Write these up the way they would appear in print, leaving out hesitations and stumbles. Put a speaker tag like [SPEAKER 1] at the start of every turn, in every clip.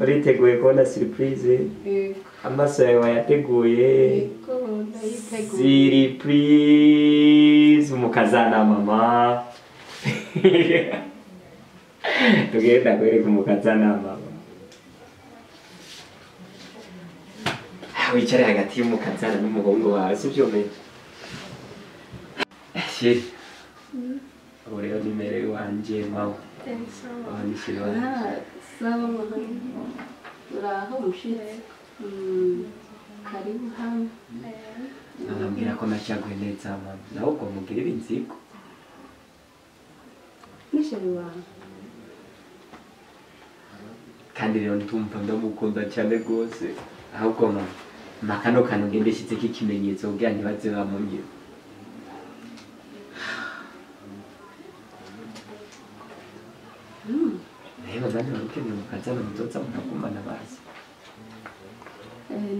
[SPEAKER 1] Uriteguye kubona surprise? Amaso yawe wayateguye? Surprise umukazana mama. Tugenda kwereka umukazana mama. Wicare hagati y'umukazana n'umuhungu wawe sibyo me? Shit. Ubu rero ni mere wanje mama.
[SPEAKER 2] Sawa mama. Uraho mushitsi. Karibu hano.
[SPEAKER 1] Nababwira ko nacaguye neza mama. Nawe ubwo mugira ibinziko.
[SPEAKER 2] Nisheri wawe.
[SPEAKER 1] Kandi rero ndumva ndamukunda cyane rwose. Ahubwo mama, makano kantu ngende shitseko ikimenyetso kugira ntibaze bamunye. Rero mama ntibarukeneye mukazana muzoza mukagumana bazi.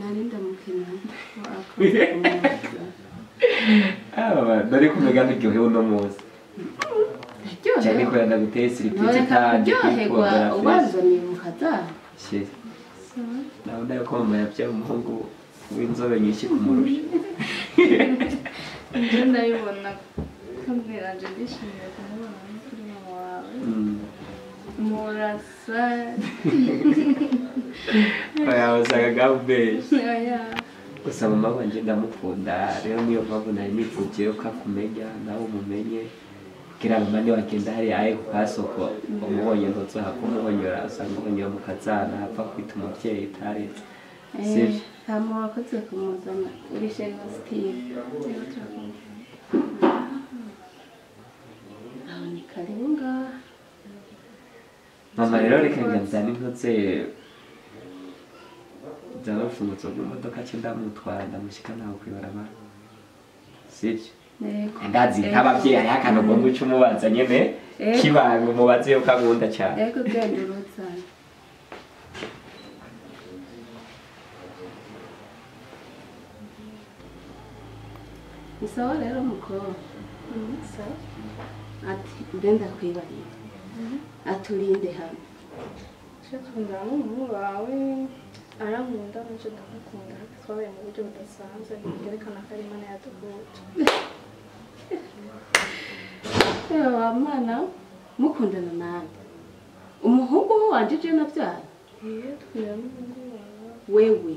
[SPEAKER 2] Nari ndamukeneye.
[SPEAKER 1] Ah, nari kumenya niryohewe uno munsi. Cyane ko yandaguteye surprise kandi
[SPEAKER 2] kuryoherwa ubazaniye mukazana.
[SPEAKER 1] Shit. Ndabona yuko mama yabyaye umuhungu w'inzobe nyinshi kumurusha.
[SPEAKER 3] Njye ndabibona kandi nanje ndishimiye kumubona kuri mama wawe. Murasa.
[SPEAKER 1] Oya usanga gabeshe.
[SPEAKER 3] Oya.
[SPEAKER 1] Gusa mama wanje ndamukunda rero niyo mpamvu nari nifuje ko akumenya nawe umumenye. Kugira mama niwe agenda hariya aye ku kasoko umubonye ntuzohava umuhonyora usanga uhonyora mukazana hapfa kwita umuvyeyi utaretse. Sivyo?
[SPEAKER 2] Hama wakoze kumuzana uri sheri wa Steve. Aho ni karibu ngaha.
[SPEAKER 1] Mama rero reka nzane inkoze nzane urufunguzo rw'imodoka ce ndamutwara ndamushika nawe kw'ibarabara. Sivyo? Ndazi nk'abavyeyi hariho akantu ugomba uce umubaza nyene kibanga umubaze yuko ankunda cane.
[SPEAKER 2] Ego genda uruzane. Ni sawa rero mukobwa.
[SPEAKER 3] Sawa.
[SPEAKER 2] Ati mbe ndakwibarira. Aturinde hano.
[SPEAKER 3] Shakunda n'umuhungu wawe arankunda nanje ndamukunda twabaye mu buryo budasanzwe bwerekana ko ari Imana yaduhuje.
[SPEAKER 2] Ewa mwana mukundana nande? Umuhungu wanje je navyara?
[SPEAKER 3] Dukundana n'umuhungu wawe.
[SPEAKER 2] Wewe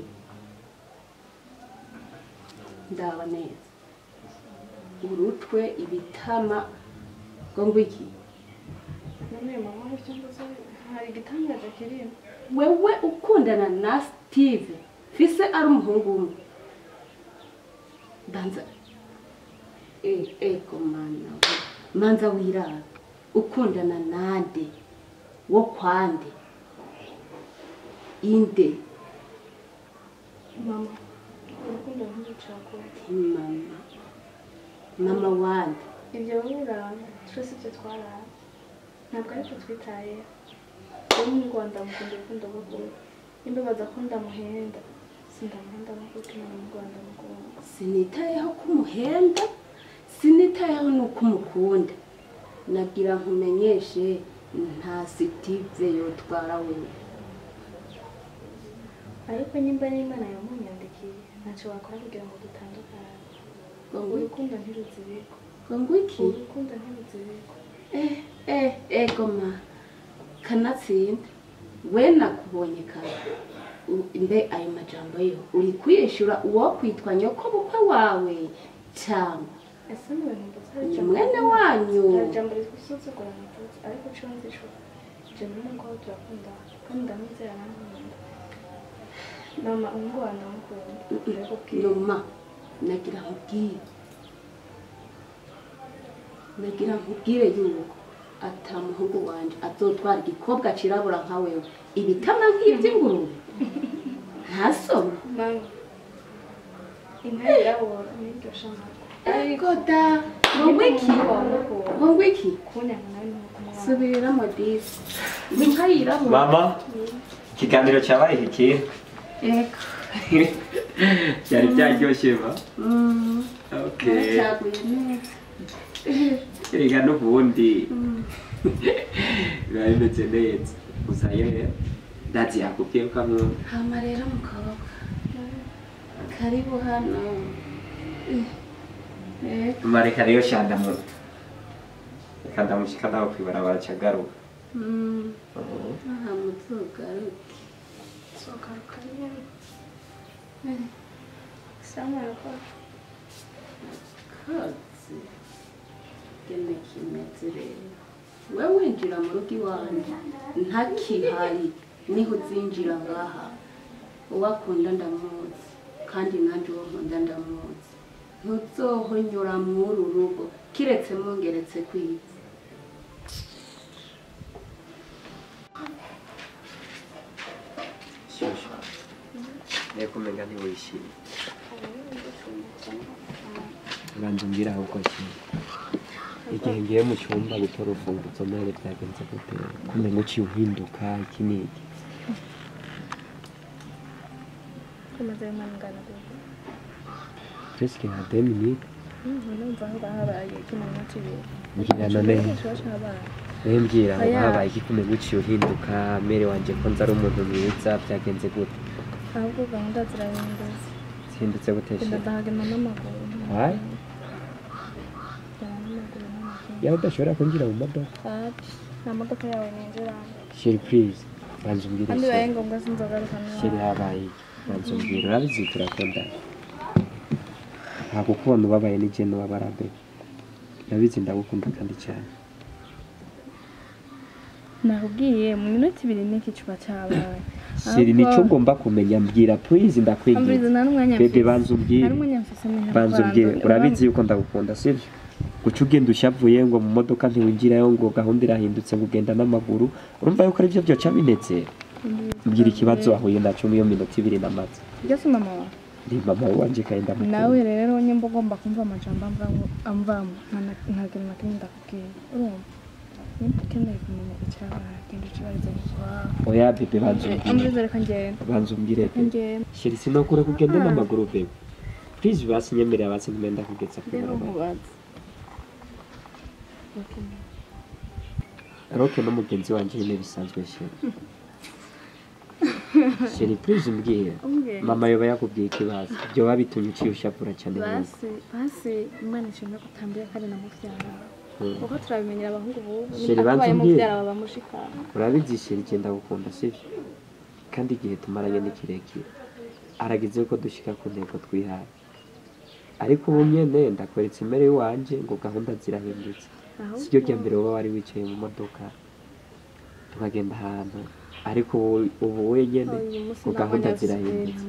[SPEAKER 2] ndaba neza. Urutwe ibitama ngo ngwiki.
[SPEAKER 3] None mama icyo mbuze hari igitangaje kirimo.
[SPEAKER 2] Wewe ukundana na Steve fise ari umuhungu umwe. Banza ego mana. Manza wirara. Ukundana nande? Wo kwande? Inde?
[SPEAKER 3] Mama, urukundo ntirucagura.
[SPEAKER 2] Mama. Mama wande.
[SPEAKER 3] Ibyo wowe twese ibyo twarara. Ntabwo ariko twitaye. Umuhungu wanjye ndamukunda urukundo rw'ukuri. Nimba baza ko ndamuhenda, sindamuhenda kuko umuhungu wanjye ndamukunda.
[SPEAKER 2] Sinitayeho ko umuhenda, sinitayeho nuko umukunda. Nagira nkumenyeshe nta Steve yotwara wewe.
[SPEAKER 3] Ariko nimba n'Imana yamunyandikiye, ntacyo wakora kugira ngo dutandukane. Urukundo ntiruzibikwa.
[SPEAKER 2] Ngo iki?
[SPEAKER 3] Urukundo ntiruzibikwa.
[SPEAKER 2] Ego ma. Kanatsinda we nakubonye kare. Mbe ayo majambo yo uri kwiyishura uwo kwitwa nyoko bukwe wawe cyangwa
[SPEAKER 3] ese ni
[SPEAKER 2] mwene wanyu?
[SPEAKER 3] Jambo ritwisuzugura mututsi ariko cyo nzico je n'umuhungu wawe turakunda kandi ndamwizera arankunda. Mama umuhungu wawe ndamukunda. Ndakubwira.
[SPEAKER 2] Mama nagira nkubwire. Nagira nkubwire yuko ata muhungu wanje azotwara igikobwa cirabura nka wewe ibitama nk'ivy'ingurube. Ntasoma.
[SPEAKER 3] Mama inka yirabura niryo shamako.
[SPEAKER 2] Ego da ngo iki? Ngo iki? Subira modisi. Inka yirabura.
[SPEAKER 1] Mama ikiganiro cyabaye iki?
[SPEAKER 2] Ego.
[SPEAKER 1] Byari byaryoshye ba? Okay.
[SPEAKER 2] Cyaguye neza.
[SPEAKER 1] Erega n'ubundi biba bimeze neza. Gusa yewe Ndazi yakubwiye ko ankunda.
[SPEAKER 2] Hama rero mukobwa, karibu hano.
[SPEAKER 1] Mama reka rero sha ndamu reka ndamushika nawe kwibarabara cagaruka.
[SPEAKER 2] Aha muzogaruke.
[SPEAKER 3] Zogaruka nyene. Sawa murakoze.
[SPEAKER 2] Kazi gene kimeze rero. Wewe winjira mu rugo iwanje ntakihari, niho uzinjira ngaha. Uwakunda ndamuzi kandi nanjye uwo nkunda ndamuzi. Ntuzohonyora mw'uru rugo kiretse mungeretse kwiza.
[SPEAKER 1] Shushu, reka umenga ntiwishimye. Ubanza umbwire ahubwo kimwe. Igihe ngiye mu cyumba gutora urufunguzo none byagenze gute? Kumenga uciye uhinduka iki n'iki?
[SPEAKER 3] Tumaze umwanya gute?
[SPEAKER 1] Presque nka 2 minutes.
[SPEAKER 3] Numva aho habaye iki mu minota ibiri.
[SPEAKER 1] Mbwira none. Mbwira aho habaye iki kumenga uciye uhinduka mere wanje ko nzi ari umuntu mwiza byagenze gute?
[SPEAKER 3] Ahubwo gahunda zirahindutse.
[SPEAKER 1] Zihindutse gute she?
[SPEAKER 3] Ndahagenda n'amaguru.
[SPEAKER 1] Hayi? Yawe udashobora kwinjira mu modoka?
[SPEAKER 3] Nta modoka yawe ninjiramo.
[SPEAKER 1] Sheri please, banza umbwire.
[SPEAKER 3] Kandi bibaye ngombwa sinzogaruka n'iwawe.
[SPEAKER 1] Sheri habaye iki? Banza umbwire, urabizi turakundana. Ntabwo ukubona ubabaye n'igihe n'ubabara be. Urabizi ndagukunda kandi cyane.
[SPEAKER 3] Nakubwiye mu minota ibiri n'iki kiba cyabaye.
[SPEAKER 1] Sheri nicyo ugomba kumenya, mbwira please ndakwinginze. Bebe banza umbwire. Banza umbwire, urabizi yuko ndagukunda sibyo? Guca ugenda ushavuye ngo mu modoka ntiwinjirayo ngo gahunda irahindutse ngo ugenda n'amaguru, urumva yuko aribyo byoca binezera. Mbwira ikibazo wahuye naco muri iyo minota ibiri namaze.
[SPEAKER 3] Byose mama wawe?
[SPEAKER 1] Ni mama wanje kandi ndamukunda.
[SPEAKER 3] Nawe rero nyimba ugomba kumva amajambo amvamo nta kintu na kimwe ndakubwira. Urumva? Nimba ukeneye kumenya icyabaye genda ukibarize iwawe.
[SPEAKER 1] Oya bebe banza umbwire.
[SPEAKER 3] Amurize reka ngende.
[SPEAKER 1] Banza umbwire bebe. Sheri sinokure kugenda n'amaguru bebe. Please basi nyemerera basi ntimenda kugeza kwibarabara. Roke n'umugenzi wanje nyine bisanzwe sheri. Sheri please umbwire. Mama yoba yakubwiye ikibazo. Byo babitumye uciye ushavura cyane.
[SPEAKER 3] Basi basi Imana ishimwe kutambira kandi namuvyara. Kuko turabimenyera abahungu bubu.
[SPEAKER 1] Sheri banza umbwire.
[SPEAKER 3] Baba mushika.
[SPEAKER 1] Urabizi sheri genda gukunda sivyo? Kandi igihe tumaranye ni kirekire. Arageze ko dushika ku ntego twihaye. Ariko ubu nyene ndakweretse imere wanje ngo gahunda zirahindutse. Siryo rya mbere woba wari wicaye mu modoka tukagenda ahantu, ariko ubu wenyene ngo gahunda zirahindutse.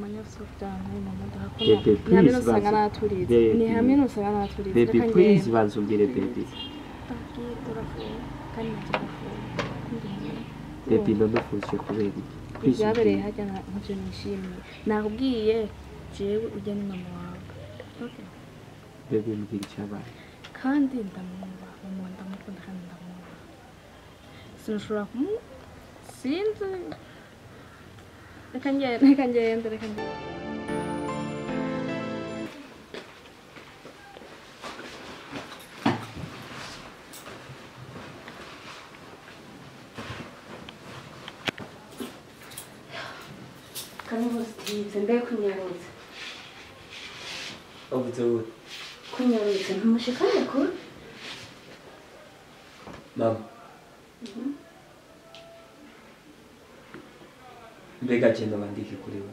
[SPEAKER 1] Baby please banza umbwire baby. Baby none ufushe kubera iki?
[SPEAKER 3] Ibyabereye harya ntavyo nishimiye. Nakubwiye jewe ujya ni mama wawe. Okay.
[SPEAKER 1] Baby mbwira icyabaye.
[SPEAKER 3] Kandi ndamwubaha, mama ndamukunda kandi ndamwubaha. Sinshobora kumu sinzi. Reka ngende, reka ngende, reka ngende.
[SPEAKER 2] Karibu Steve, mbe kunyarutse.
[SPEAKER 1] Uvuze gute?
[SPEAKER 2] Kunyarutse ntumushikane kure.
[SPEAKER 1] Mama. Mbega je nobandike kuri we.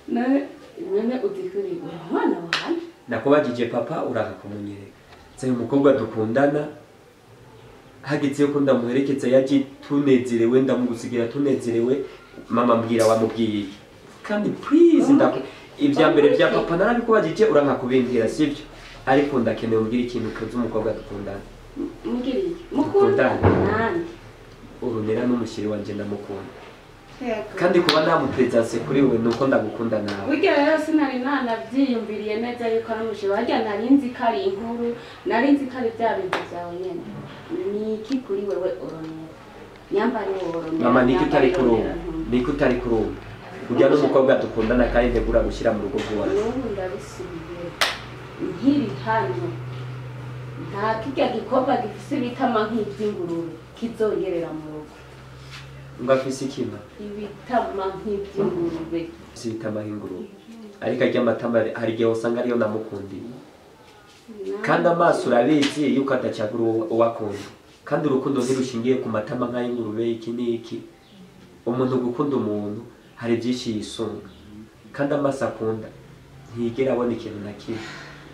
[SPEAKER 2] None utikuri umwana wanje.
[SPEAKER 1] Nakubajije papa uraka kumunyereka. Nse umukobwa dukundana hageze yuko ndamuherekeza yaje tunezerewe ndamugusigira tunezerewe mama mbwira wamubwiye iki? Kandi please ndako ibya mbere bya papa narabikubajije uranka kubimbwira sivyo? Ariko ndakeneye umbwira ikintu kuzi umukobwa dukundana.
[SPEAKER 2] Mugiriye mukundana nande?
[SPEAKER 1] Urunera n'umushyiri wanje ndamukunda. Kandi kuba namupresence kuri wewe nuko ndagukunda nawe.
[SPEAKER 2] Burya rero sinari nanavyiyumviriye neza yuko ari umushyiri warya nari nzi ko ari inkuru, nari nzi ko ari bya bintu byawe nyene. Ni iki kuri wewe Oronera? Nyambari Oronera.
[SPEAKER 1] Mama niki utari kurumva? Niki utari kurumva? Urya n'umukobwa dukundana kandi ntegura gushyira mu rugo rwawe.
[SPEAKER 2] N'ubu ndabisubiye. Nkiri hano. Nta kirya gikorwa gifise ibitama nk'ivy'ingurube kizongerera mu rugo.
[SPEAKER 1] Ngo afise ikima?
[SPEAKER 2] Ibitama nk'ivy'ingurube.
[SPEAKER 1] Afise ibitama nk'ingurube. Ariko arya amatama hari igihe usanga ariyo namukundiye. Kandi amaso urabizi yuko adacagura uwo akunda. Kandi urukundo ntirushingiye ku matama nk'ay'ingurube iki n'iki. Umuntu gukunda umuntu hari byinshi yisunga. Kandi amaso akunda ntiyigera abona ikintu na kimwe.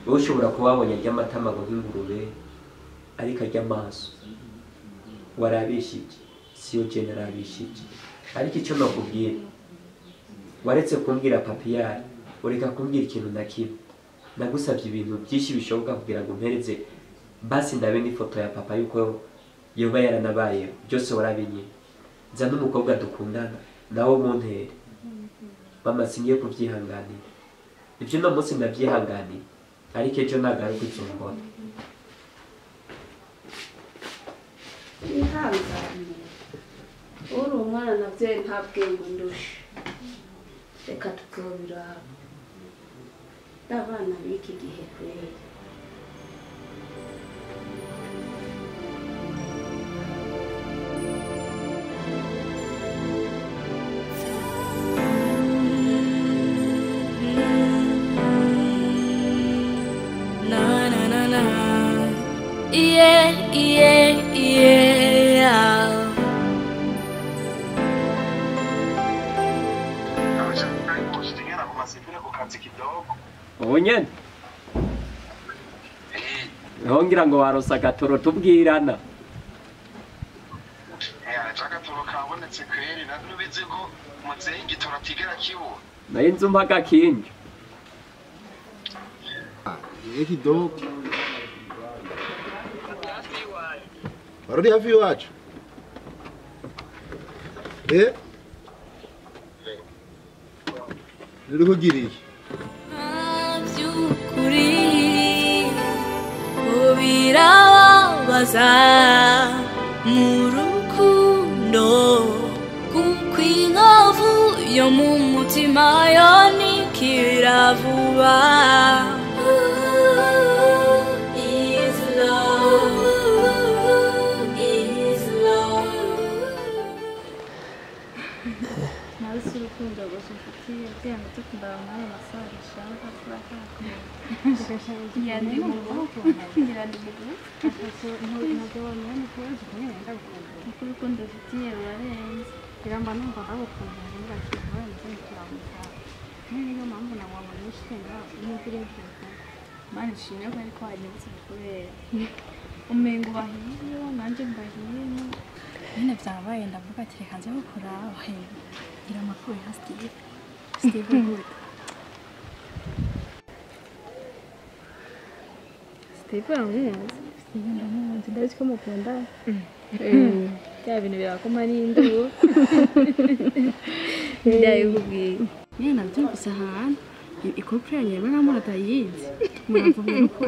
[SPEAKER 1] Wowe ushobora kuba wabonye arya amatama ngo nk'ingurube, ariko arya amaso warabishije, siyo je narabishije. Ariko icyo nakubwira, waretse kumbwira papiyari, ureka kumbwira ikintu na kimwe. Nagusabye ibintu byinshi bishoboka kugira ngo umpereze basi ndabe n'ifoto ya papa yuko yoba yaranabayeho, byose warabinye. Nza n'umukobwa dukundana nawe muntere. Mama singiye kubyihanganira. Ibyo no munsi ndabyihanganira, ariko ejo nagaruka uzombona.
[SPEAKER 2] Ihangane. Uri umwana navyo nta bwenge ndusha. Reka tuzobiraba. Abana b'iki gihe kweri.
[SPEAKER 4] Na na na na. Yeah, yeah, yeah.
[SPEAKER 1] Ubu nyene ngira ngo waronse agatoro tubwirana. Nayo inzu mpaga kinjo.
[SPEAKER 5] Kidogo. Warudi hafi iwacu? Eh? Nuri kugiriye.
[SPEAKER 4] By'ukuri birababaza mu rukundo, kuko inkovu yo mu mutima yonikira vuba. Is love, is love.
[SPEAKER 3] Nawe si urukundo gusa umfitiye, kugira ngo tukundana muri ayo masaha dushaka turakakunda. Ngira ndi mugufi. Kuko urukundo ufitiye rurarenze.
[SPEAKER 6] Mba numva ndagukunda ngira ati nawe nzikiramuka. Niyo mpamvu nawabona ushinga n'imvura imvura.
[SPEAKER 3] Mana ishimwe ko ariko wanyibutse kubera. Umengo bahiyo nanje mbahiyo.
[SPEAKER 6] Nyine byabaye ndavuga ati reka nze gukuraba. Ngira amakuru ya Steve. Steve good.
[SPEAKER 3] Steve uramuzi?
[SPEAKER 6] Steve ndamuzi ndazi ko mukunda.
[SPEAKER 3] Bya bintu birakoma n'induru. Ndabikubwiye.
[SPEAKER 6] Nyine nabyumvise ahantu ikopre yanjye mwana muratayizi. Muravuga ko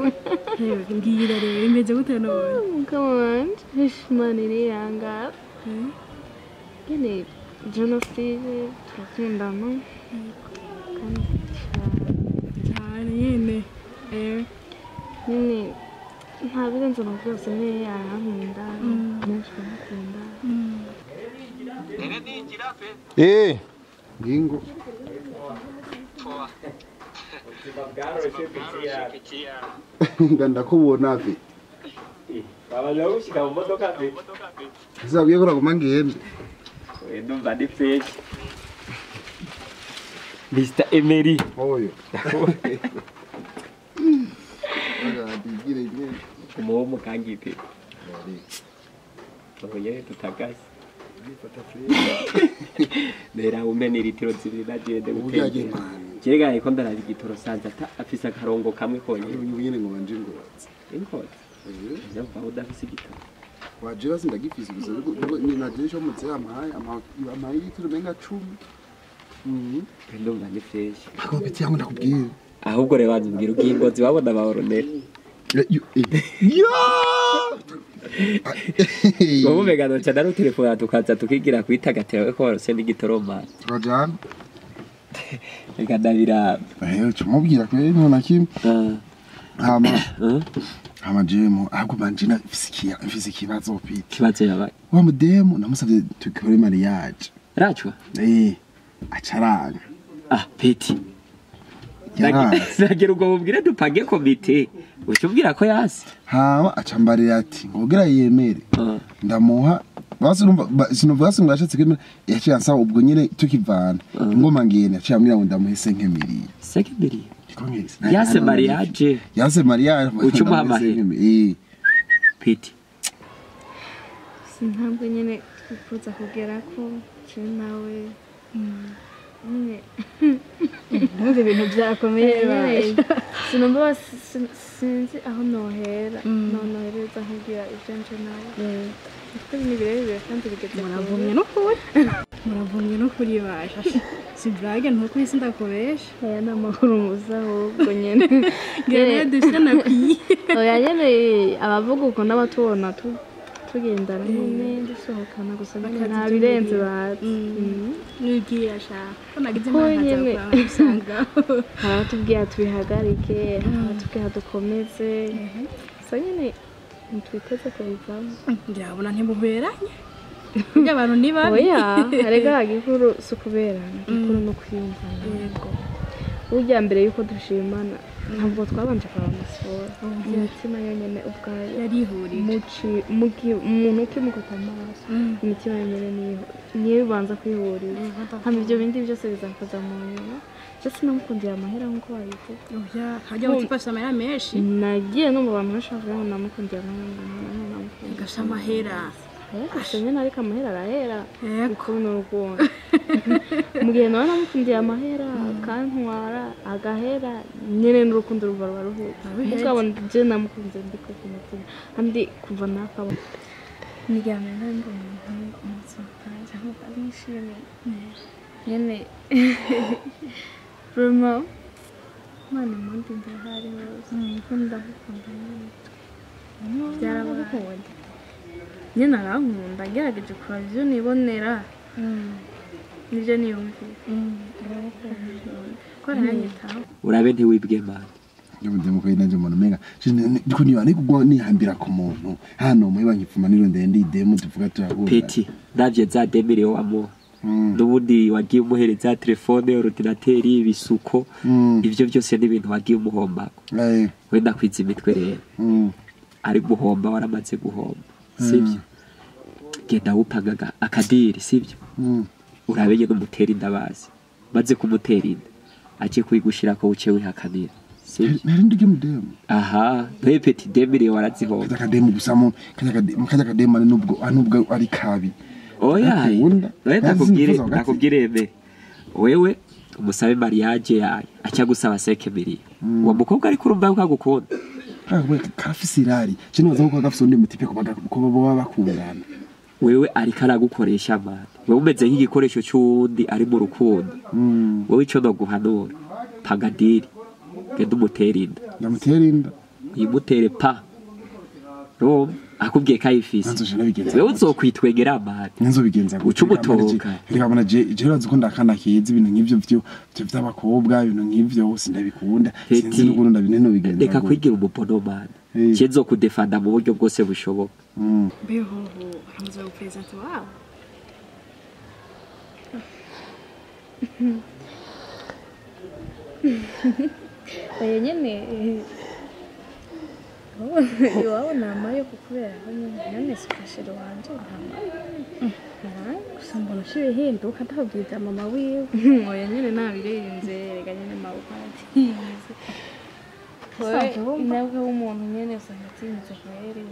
[SPEAKER 6] mbwira rero imeze gute none?
[SPEAKER 3] Mugabo wanje, Imana iriyanga. Nyine John Steve turakundana. Kandi
[SPEAKER 6] cyane nyine.
[SPEAKER 3] Nyine nta birenze na byose nyine arankunda, nanjye ndamukunda.
[SPEAKER 5] Ngingo. Ndakubona pe.
[SPEAKER 1] Baba gushika mu modoka pe.
[SPEAKER 5] Zabwiye ko naguma ngende.
[SPEAKER 1] Ndumva ndi fresh. Mr. Emery.
[SPEAKER 5] Oyo.
[SPEAKER 1] Umuwo kangipe. Oye tutagase. Nera umene litiro zibiri nagende gutembera. Kirega iko ndaraba igitoro sanze afise akarongo kamwe konyene.
[SPEAKER 5] Nyine ngo banje ingozi.
[SPEAKER 1] Ingozi? Ndumva udafise igitoro.
[SPEAKER 5] Waje basi ndagifise gusa ni naje cyo mutse amaye amaye igitoro menga 10.
[SPEAKER 1] Ndumva ni fresh.
[SPEAKER 5] Ako biti yangu ndakubwira.
[SPEAKER 1] Ahubwo reba nzubwira ukingozi wabona bahoronera.
[SPEAKER 5] Yo!
[SPEAKER 1] Wowe megano cha daru telefone tukaza tukigira kwitagatira ko warose n'igitoro man.
[SPEAKER 5] Turajana.
[SPEAKER 1] Reka ndabira.
[SPEAKER 5] Cumubwira kwe nta na kimwe. Hama. Amajemo ahubwo banje na mfise ikibazo pita.
[SPEAKER 1] Kibazo yabaye.
[SPEAKER 5] Wa mudemu namusavye tukore mariage.
[SPEAKER 1] Rachwa?
[SPEAKER 5] Acaranga.
[SPEAKER 1] Ah, peti. Nagira ubwo mubwire dupange komite. Ucumbwira ko yasi.
[SPEAKER 5] Hama acambarira ati ngogira yemere. Ndamuha basi urumva sinovuga singashatse kwemera yaciye ansaba ubwo nyene tukivana. Ingoma ngene yaciye ambwira ngo ndamuhe 5 million.
[SPEAKER 1] 5 million? Yase mariage.
[SPEAKER 5] Yase mariage.
[SPEAKER 1] Ucumuha amahera. Peti.
[SPEAKER 3] Si ntabwo nyine twifuza kugera ko je nawe nyine
[SPEAKER 6] Numva ibintu byakomeye baje.
[SPEAKER 3] Sinumva sinzi aho nohera nohereza nkubwira ibyo nje nawe kuko ni birebire kandi bigeze kure.
[SPEAKER 6] Muravumye n'ukuri. Muravumye n'ukuri baje. Si blague ntukuri sindakubesha.
[SPEAKER 3] Aya ni amakuru musa ahubwo nyene.
[SPEAKER 6] Ngira dusha nakwiye.
[SPEAKER 3] Oya nyene abavuga uko n'abatubona tugendana nyene dusohokana gusa nyene nta birenze bazi.
[SPEAKER 6] Nubwira sha. Ko nagize
[SPEAKER 3] Ko
[SPEAKER 6] imana
[SPEAKER 3] nyene.
[SPEAKER 6] nkaza usanga.
[SPEAKER 3] Hari abatubwira tubihagarike, hari abatubwira dukomeze, gusa nyene ntitwiteze kubivamo.
[SPEAKER 6] Ngira abona ntimuberanye. Burya abantu ni babi.
[SPEAKER 3] Oya, erega igikuru si ukuberana, igikuru ni ukwiyumvana.
[SPEAKER 6] Yego.
[SPEAKER 3] Burya mbere yuko dushimana ntabwo twabanje kuraba amasura, imitima yonyene ubwayo
[SPEAKER 6] Yarihurije.
[SPEAKER 3] Umuntu ukimukota amaso, imitima yonyene niyo ibanza kwihurira, hama ibyo bindi byose bizakoza mu nyuma. Je sinamukundiye amahera nk'uko babivuga.
[SPEAKER 6] Oya, hajya utifasha amahera menshi.
[SPEAKER 3] Nagiye numva abantu benshi bavuga ngo namukundiye amahera, ngo namukundiye
[SPEAKER 6] Gasha amahera.
[SPEAKER 3] Gusa nyene ariko amahera arahera.
[SPEAKER 6] Yego.
[SPEAKER 3] Kuko ni urukundo. Mu gihe nawe namukundiye amahera akantwara agahera nyene n'urukundo ruva ruba ruhetse.
[SPEAKER 6] Ruhetse.
[SPEAKER 3] Mugabo je namukunze ndiko ku mutima kandi kuva nakaba niryamye nari mbonye umuhungu umunsi wanje nkumva nishimiye nyene vraiment. Imana imundi ndahari hose kuko ndamukunda nyene byarabaye nyine arankunda ngerageje kuraba ivyo nibonera nivyo niyumvira ko aranyitaho.
[SPEAKER 1] Urabe ntiwibwe mani.
[SPEAKER 5] Ndimo ko nanje umuntu umenga ndiko niba niko nihambira ku muntu hano muheba nkipfuma nirondeye ndi demu tuvuga turahura.
[SPEAKER 1] Peti, ndavye za 2 million wamuha, n'ubundi wagiye umuhereza telefone, ordinateur, ibisuko, ivyo byose ni ibintu wagiye umuhombako. Wenda kwiza imitwe rero ari guhomba, waramaze guhomba, sibyo? Genda wupangaga akadiri, sibyo? Urabe nyene umutera inda bazi, maze kumutera inda aje kuyigushirako uce wihakanira, sibyo?
[SPEAKER 5] Nari ndi mudemu.
[SPEAKER 1] Aha mpe peti, 2 million warazihomba.
[SPEAKER 5] Kajya kademu gusa mu kajya kademu ari nubwo ari kabi.
[SPEAKER 1] Oya.
[SPEAKER 5] Ndakunda.
[SPEAKER 1] Oya.
[SPEAKER 5] Nazi
[SPEAKER 1] Ndakubwire.
[SPEAKER 5] sinifuza hagati.
[SPEAKER 1] Ndakubwire eme, wewe umusabe mariage yawe aca gusaba 5 million, uwo mukobwa ariko urumva ko agukunda.
[SPEAKER 5] Kakawe karafise irari. Je nibaza ko gafise undi mutipe ko baba bakundana.
[SPEAKER 1] Wewe ariko aragukoresha mani, wewe umeze nk'igikoresho c'uwundi ari mu rukundo. Wewe ico noguhanura, panga deal, genda umutere inda.
[SPEAKER 5] Ndamutera inda.
[SPEAKER 1] Uyimutere pa urumva akubwiye ko ayifise.
[SPEAKER 5] Nanzo nabigenza.
[SPEAKER 1] Wewe uzokwitwengera mani.
[SPEAKER 5] Nzo bigenza.
[SPEAKER 1] Uca umutoka.
[SPEAKER 5] Reka bona je urazi ko ndakana keza ibintu nk'ivyo vyo vy'abakobwa, ibintu nk'ivyo sindabikunda. Sinzi n'ukuntu ndabineno bigenza.
[SPEAKER 1] Reka kwigira umubono mani, je nzokudefanda mu buryo bwose bushoboka.
[SPEAKER 6] Mbeho baramuze gupresenta wabo.
[SPEAKER 3] Oya nyene iwabo namayo kukubera ko nyene none si chéri wanje ntamayo.
[SPEAKER 6] Gusa mbona uciye uhinduka ndakubwira mama wiwe.
[SPEAKER 3] Oya nyene nabirenze, reka nyene mabukwe aratinze.
[SPEAKER 6] Usanzwe wumva?
[SPEAKER 3] Intambwe w'umuntu nyene usanga atinyitse kweri.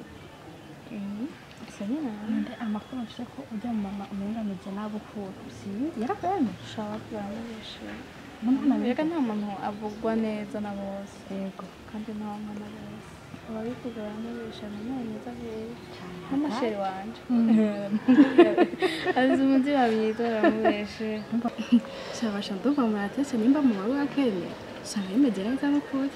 [SPEAKER 3] Gusa nyene
[SPEAKER 6] Nde amakuru mfise ko ujya mu mama umenga ameze nabi ukuntu, sinzi yarakwemeye.
[SPEAKER 3] Shaka kuramubesha.
[SPEAKER 6] Mbona
[SPEAKER 3] Reka nta muntu avugwa neza na bose.
[SPEAKER 6] Yego.
[SPEAKER 3] Kandi ntawanga na bose. Ababivuga baramubesha na mwiza hehe nk'amasheri wanje azi umutima mwiza baramubeshe.
[SPEAKER 6] Shabasha ndumva muratese nimba mama wiwe akemera usanga bimeze neza n'ukuri.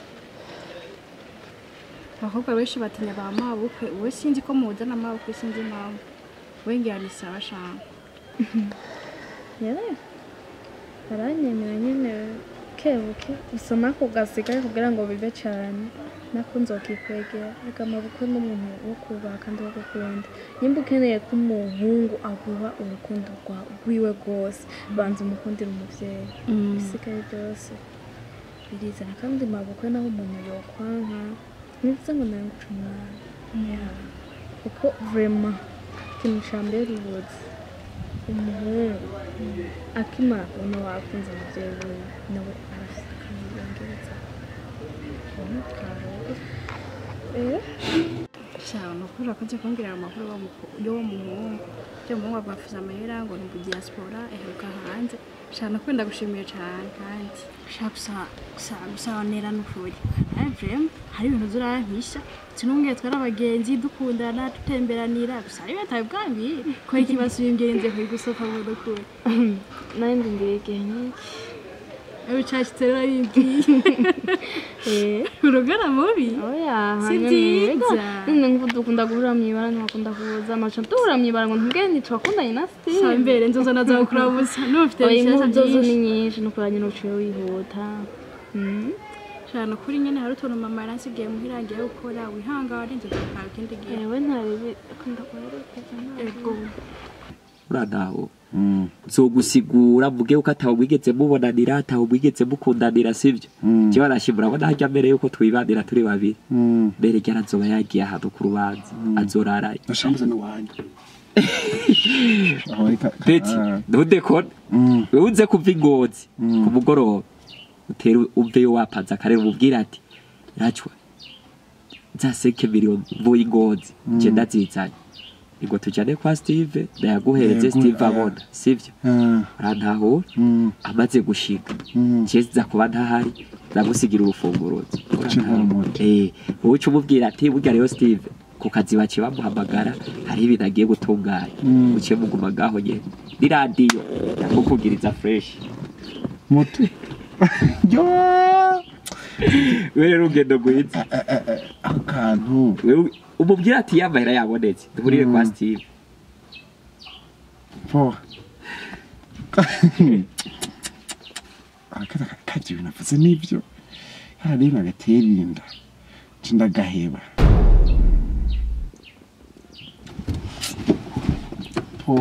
[SPEAKER 6] Abakobwa benshi batinya ba mabukwe, wowe sinzi ko muhuza na mabukwe, sinzi impamvu we ngira ni sawa shanga.
[SPEAKER 3] Nyene aranyemera nyene. Buke buke gusa nako gasigaye kugira ngo bibe cyane nako nzokikwegera reka amabukwe n'umuntu wo kubaha kandi wo gukunda nimba ukeneye ko umuhungu aguha urukundo rwiwe rwose banza umukundire umuvyeyi bisigaye byose birizana kandi mabukwe naho umuntu yokwanka ntibivuze ngo nawe nguca umwana kuko vraiment ikintu ca mbere ubuzi umuhungu akimara kubona wakunze umuvyeyi wiwe nawe arafise akantu yongereza.
[SPEAKER 6] Shaho nukuri akunze kumbwira amakuru y'uwo muhungu byo muhungu abafuza amahera ngo ni diaspora eheruka hanze. Shaho nukuri ndagushimiye cyane kandi shaho gusa nera nukuri vraiment hari ibintu zurampisha sinumwe twari abagenzi dukundana tutemberanira gusa ari bataye bwambi ko ikibazo bimgenze kuri gusofa mu dukuri
[SPEAKER 3] nandi ndiye igihe nyinshi
[SPEAKER 6] ewe cashitse rero bimbwiye urugara mubi
[SPEAKER 3] oya
[SPEAKER 6] si byiza
[SPEAKER 3] none ngo dukunda guhura mwibara ntibakunda kuza naca duhura mwibara ngo ntubwire ntitwakundanye na Steve
[SPEAKER 6] sa mbere nzoza naza kurabuza n'ufite
[SPEAKER 3] oya
[SPEAKER 6] bishasha
[SPEAKER 3] inkuru zozo
[SPEAKER 6] byinshi
[SPEAKER 3] ni nyinshi nukuranye n'uciye wihuta
[SPEAKER 6] shana kuri nyene hari utuntu mama yaransigiye muhira ngiye gukora wihangane nzoza gukora ikindi gihe
[SPEAKER 3] ewe ntabibi akunda guherekeza
[SPEAKER 6] ego
[SPEAKER 1] Uranaho nzogusigura mvuge yuko atawe mwigeze mubonanira atawe mwigeze mukundanira sivyo jewe arashimura abona harya mbere yuko twibanira turi babiri mbere ryara azoba yagiye ahantu ku rubanza azorarayo
[SPEAKER 5] Nashambuze n'uwanjye. Aho reka
[SPEAKER 1] Peti ntudekone wewe uze kuva ingozi ku mugoroba utere uveyo wapanze akarere umubwire ati racwa nzaseke miliyoni mvuye ingozi nje ndazizanye ngo tujane kwa Steve ndayaguhereze Steve abona sivyo urantahura amaze gushika je nza kuba ntahari ndagusigira urufunguruzo wowe uca umubwira ati burya rero Steve ku kazi baciye bamuhamagara hari ibintu agiye gutunganya uciye muguma ngaho nyene n'iradiyo ndakukugiriza fresh
[SPEAKER 5] muto yo
[SPEAKER 1] wewe rero urugendo rwiza
[SPEAKER 5] akantu
[SPEAKER 1] wewe umubwira ati yamahera yabonetse duhurire kwa Steve
[SPEAKER 5] po akata kati ibintu avuze nibyo harareba agatera inda nca ndagaheba po.